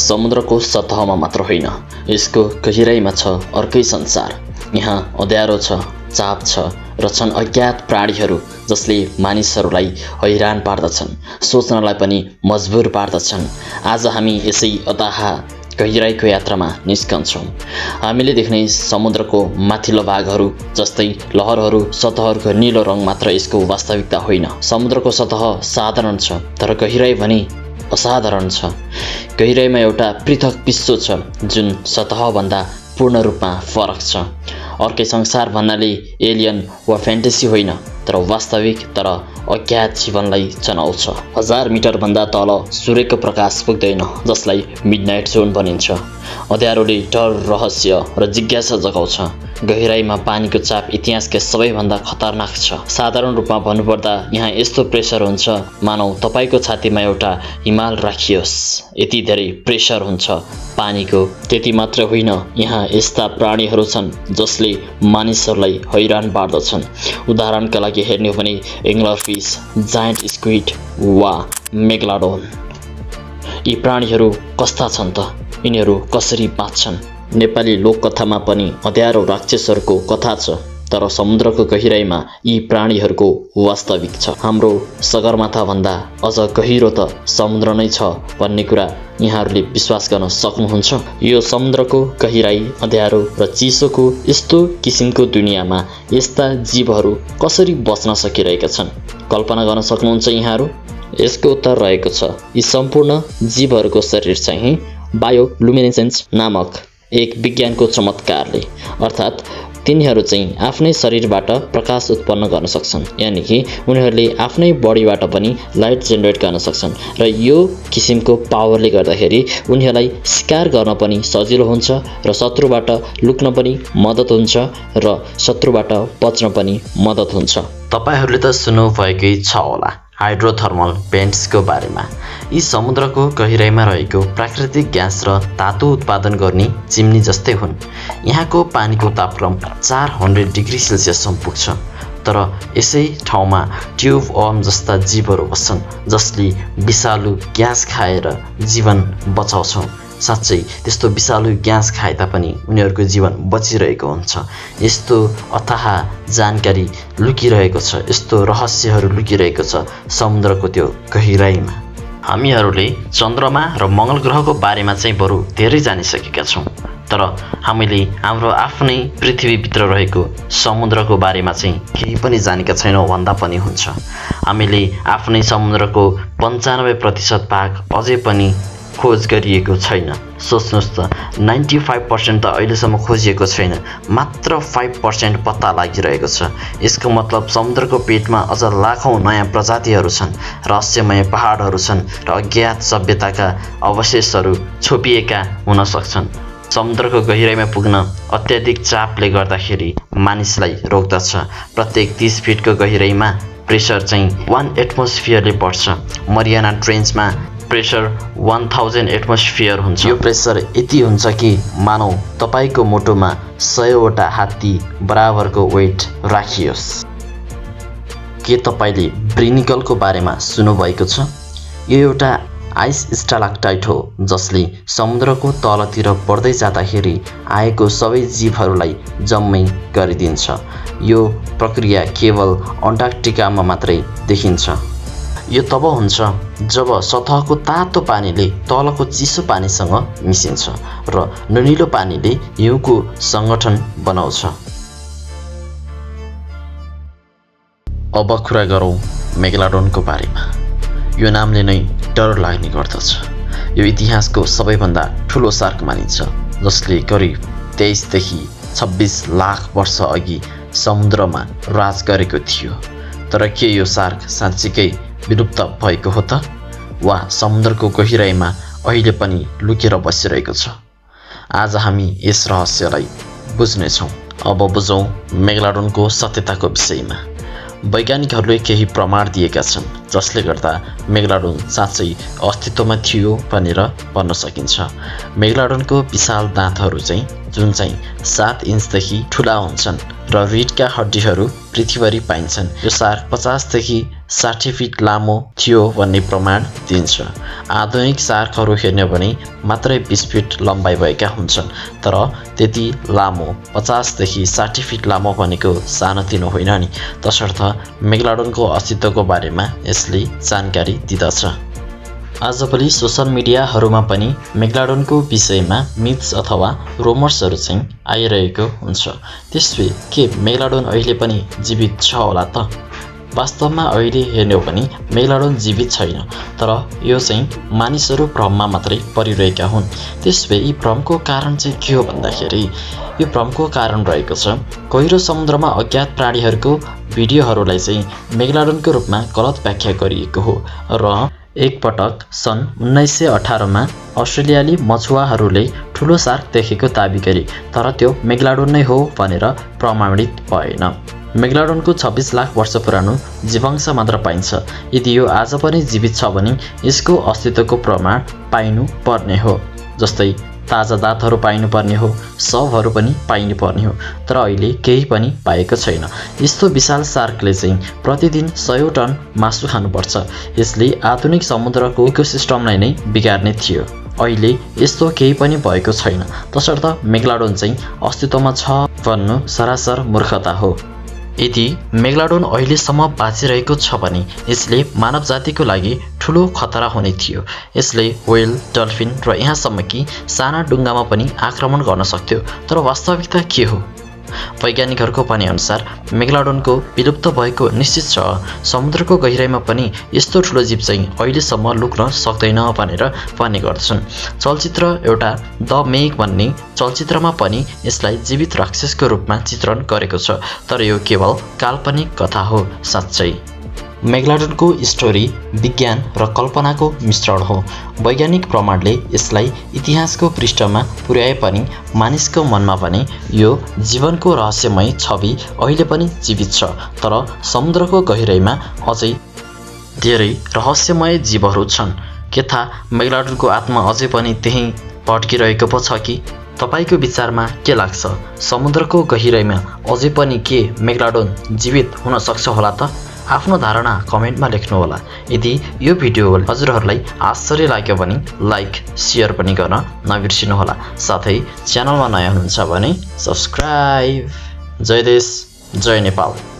समुद्रको सतहमा मात्र होइन, यसको गहिराईमा छ अर्कै संसार। यहाँ अँध्यारो छ, चाप छ र छन् अज्ञात प्राणीहरू जसले मानिसहरूलाई हैरान पार्दछन्, सोच्नलाई पनि मजबुर पार्दछन्। आज हामी यसै अथाह गहिराईको यात्रामा निस्कन्छौँ। हामीले देख्ने समुद्रको माथिल्लो भागहरू जस्तै लहरहरू, सतहहरूको नीलो रङ मात्र यसको वास्तविकता होइन। समुद्रको सतह साधारण छ, तर गहिराई भने असाधारण छ। गहिराईमा एउटा पृथक विश्व छ जुन सतहभन्दा पूर्ण रूपमा फरक छ। अर्कै संसार भन्नाले एलियन वा फ्यान्टेसी होइन, तर वास्तविक तर अज्ञात जीवनलाई जनाउँछ। 1000 मिटरभन्दा तल सूर्यको प्रकाश पुग्दैन, जसलाई मिडनाइट जोन भनिन्छ। अँध्यारोले डर, रहस्य र जिज्ञासा जगाउँछ। गहिराईमा पानीको चाप इतिहासकै सबैभन्दा खतरनाक छ। साधारण रूपमा भन्नुपर्दा यहाँ यस्तो प्रेसर हुन्छ मानौ तपाईको छातीमा एउटा हिमाल राखियोस्। यति धेरै प्रेसर हुन्छ पानीको। त्यति मात्र होइन, यहाँ यस्ता प्राणीहरू छन् जसले मानिसहरूलाई हैरान पार्दछन्। उदाहरणका लागि हेर्ने हो भने एङ्गलरफिस, जायन्ट स्क्विड वा मेगलाडोन। यी प्राणीहरू कस्ता छन् त? यिनीहरू कसरी बाँच्छन्? नेपाली लोककथामा पनि अँध्यारो राक्षसहरूको कथा छ, तर समुद्रको गहिराईमा यी प्राणीहरूको वास्तविक छ। हाम्रो सगरमाथाभन्दा अझ गहिरो त समुद्र नै छ भन्ने कुरा यहाँहरूले विश्वास गर्न सक्नुहुन्छ? यो समुद्रको गहिराई, अँध्यारो र चिसोको यस्तो किसिमको दुनियाँमा यस्ता जीवहरू कसरी बच्न सकिरहेका छन्? कल्पना गर्न सक्नुहुन्छ यहाँहरू? यसको उत्तर रहेको छ यी सम्पूर्ण जीवहरूको शरीर चाहिँ बायोलुमिनेसेन्स नामक एक विज्ञानको चमत्कारले। अर्थात् तिनीहरू चाहिँ आफ्नै शरीरबाट प्रकाश उत्पन्न गर्न सक्छन्, यानि कि उनीहरूले आफ्नै बडीबाट पनि लाइट जेनेरेट गर्न सक्छन्। र यो किसिमको पावरले गर्दाखेरि उनीहरूलाई शिकार गर्न पनि सजिलो हुन्छ र शत्रुबाट लुक्न पनि मद्दत हुन्छ र शत्रुबाट बच्न पनि मद्दत हुन्छ। तपाईहरूले त सुन्नुभएकै छ होला हाइड्रोथर्मल भेन्ट्सको बारेमा। यी समुद्रको गहिराईमा रहेको प्राकृतिक ग्यास र तातो उत्पादन गर्ने चिम्नी जस्तै हुन्। यहाँको पानीको तापक्रम 400 डिग्री सेल्सियससम्म पुग्छ, तर यसै ठाउँमा ट्युब वर्म जस्ता जीवहरू बस्छन् जसले विषालु ग्यास खाएर जीवन बचाउँछन्। साँच्चै त्यस्तो विषालु ग्यास खाए तापनि उनीहरूको जीवन बचिरहेको हुन्छ। यस्तो अथाह जानकारी लुकिरहेको छ, यस्तो रहस्यहरू लुकिरहेको छ समुद्रको त्यो गहिराईमा। हामीहरूले चन्द्रमा र मङ्गल ग्रहको बारेमा चाहिँ बरु धेरै जानिसकेका छौँ, तर हामीले हाम्रो आफ्नै पृथ्वीभित्र रहेको समुद्रको बारेमा चाहिँ केही पनि जानेका छैनौँ भन्दा पनि हुन्छ। हामीले आफ्नै समुद्रको 95% भाग अझै पनि खोज गरिएको छैन। सोच्नुहोस् त, 95% त अहिलेसम्म खोजिएको छैन, मात्र 5% पत्ता लागिरहेको छ। यसको मतलब समुद्रको पेटमा अझ लाखौँ नयाँ प्रजातिहरू छन्, रहस्यमय पहाडहरू छन् र अज्ञात सभ्यताका अवशेषहरू छोपिएका हुन सक्छन्। समुद्रको गहिराईमा पुग्न अत्याधिक चापले गर्दाखेरि मानिसलाई रोक्दछ। प्रत्येक 30 फिटको गहिराईमा प्रेसर चाहिँ 1 एटमोस्फियरले बढ्छ। मरियाना ट्रेन्चमा प्रेसर 1000 एटमोस्फियर हुन्छ। यो प्रेसर यति हुन्छ कि मानौ तपाईको मुटुमा 100वटा हात्ती बराबरको वेट राखियोस्। के तपाईले ब्रिनिकलको बारेमा सुन्नुभएको छ? यो एउटा आइस स्टालाक्टाइट हो जसले समुद्रको तलतिर बढ्दै जाँदाखेरि आएको सबै जीवहरूलाई जम्मै गरिदिन्छ। यो प्रक्रिया केवल अन्टार्कटिकामा मात्रै देखिन्छ। यो तब हुन्छ जब सतहको तातो पानीले तलको चिसो पानीसँग मिसिन्छ र नुनिलो पानीले हिउँको सङ्गठन बनाउँछ। अब कुरा गरौँ मेगलाडोनको बारेमा। यो नामले नै डर लाग्ने गर्दछ। यो इतिहासको सबैभन्दा ठुलो सार्क मानिन्छ, जसले करिब 23 देखि 26 लाख वर्ष अघि समुद्रमा राज गरेको थियो। तर के यो सार्क साँच्चीकै विलुप्त भएको हो त, वा समुद्रको गहिराईमा अहिले पनि लुकेर बसिरहेको छ? आज हामी यस रहस्यलाई बुझ्नेछौँ। अब बुझौँ मेगलाडोनको सत्यताको विषयमा। वैज्ञानिकहरूले केही प्रमाण दिएका छन् जसले गर्दा मेगलाडोन साँच्चै अस्तित्वमा थियो भनेर भन्न सकिन्छ। मेगलाडोनको विशाल दाँतहरू चाहिँ जुन चाहिँ 7 इन्चदेखि ठुला हुन्छन् र रिडका हड्डीहरू पृथ्वीभरि पाइन्छन्। यो सार्क 50 देखि 60 फिट लामो थियो भन्ने प्रमाण दिन्छ। आधुनिक शार्कहरू हेर्ने भने मात्रै 20 फिट लम्बाइ भएका हुन्छन्, तर त्यति लामो 50 देखि 60 फिट लामो भनेको सानोतिनो होइन नि। तसर्थ मेगालोडनको अस्तित्वको बारेमा यसले जानकारी दिँदछ। आजभोलि सोसल मिडियाहरूमा पनि मेगालोडनको विषयमा मिथ्स अथवा रोमर्सहरू चाहिँ आइरहेको हुन्छ। त्यसले के मेगालोड अहिले पनि जीवित छ होला त? वास्तवमा अहिले हेर्ने हो भने मेगालोड जीवित छैन, तर यो चाहिँ मानिसहरू भ्रममा मात्रै परिरहेका हुन्। त्यसले यी भ्रमको कारण चाहिँ के हो भन्दाखेरि यो भ्रमको कारण रहेको छ गहिरो समुद्रमा अज्ञात प्राणीहरूको भिडियोहरूलाई चाहिँ मेगालोडको रूपमा गलत व्याख्या गरिएको हो र एकपटक सन् 1918 मा अस्ट्रेलियाली मछुवाहरूले ठुलो शार्क देखेको दाबी गरे, तर त्यो मेगालोड नै हो भनेर प्रमाणित भएन। मेगालोडको 26 लाख वर्ष पुरानो जीवांश मात्र पाइन्छ। यदि यो आज पनि जीवित छ भने यसको अस्तित्वको प्रमाण पाइनु पर्ने हो, जस्तै ताजा दाँतहरू पाइनु पर्ने हो, शवहरू पनि पाइनु पर्ने हो, तर अहिले केही पनि पाएको छैन। यस्तो विशाल शार्कले चाहिँ प्रतिदिन 100 टन मासु खानुपर्छ। यसले आधुनिक समुद्रको इकोसिस्टमलाई नै बिगार्ने थियो। अहिले यस्तो केही पनि भएको छैन, तसर्थ मेगालोड चाहिँ अस्तित्वमा छ भन्नु सरासर मूर्खता हो। यदि मेगालोड अहिलेसम्म बाँचिरहेको छ भने यसले मानव जातिको लागि ठुलो खतरा हुने थियो। यसले व्हेल, डल्फिन र यहाँसम्म कि साना डुङ्गामा पनि आक्रमण गर्न सक्थ्यो। तर वास्तविकता के हो? वैज्ञानिकहरूको भनाइअनुसार मेगालोडको विलुप्त भएको निश्चित छ। समुद्रको गहिराइमा पनि यस्तो ठुलो जीव चाहिँ अहिलेसम्म लुक्न सक्दैन भनेर भन्ने गर्दछन्। चलचित्र एउटा द मेग भन्ने चलचित्रमा पनि यसलाई जीवित राक्षसको रूपमा चित्रण गरेको छ, तर यो केवल काल्पनिक कथा हो। साँच्चै मेगालोडको स्टोरी विज्ञान र कल्पनाको मिश्रण हो। वैज्ञानिक प्रमाणले यसलाई इतिहासको पृष्ठमा पुर्याए पनि मानिसको मनमा भने यो जीवनको रहस्यमय छवि अहिले पनि जीवित छ। तर समुद्रको गहिराइमा अझै धेरै रहस्यमय जीवहरू छन्। के थाहा मेगालोडको आत्मा अझै पनि त्यहीँ भड्किरहेको पो छ कि? तपाईको विचारमा के लाग्छ? समुद्रको गहिराइमा अझै पनि के मेगालोड जीवित हुन सक्छ होला त? आफ्नो धारणा कमेन्टमा लेख्नुहोला। यदि यो भिडियो हजुरहरूलाई आश्चर्य लाग्यो भने लाइक, शेयर पनि गर्न नबिर्सिनुहोला। साथै च्यानलमा नयाँ हुनुहुन्छ भने सब्स्क्राइब। जय देश, जय नेपाल।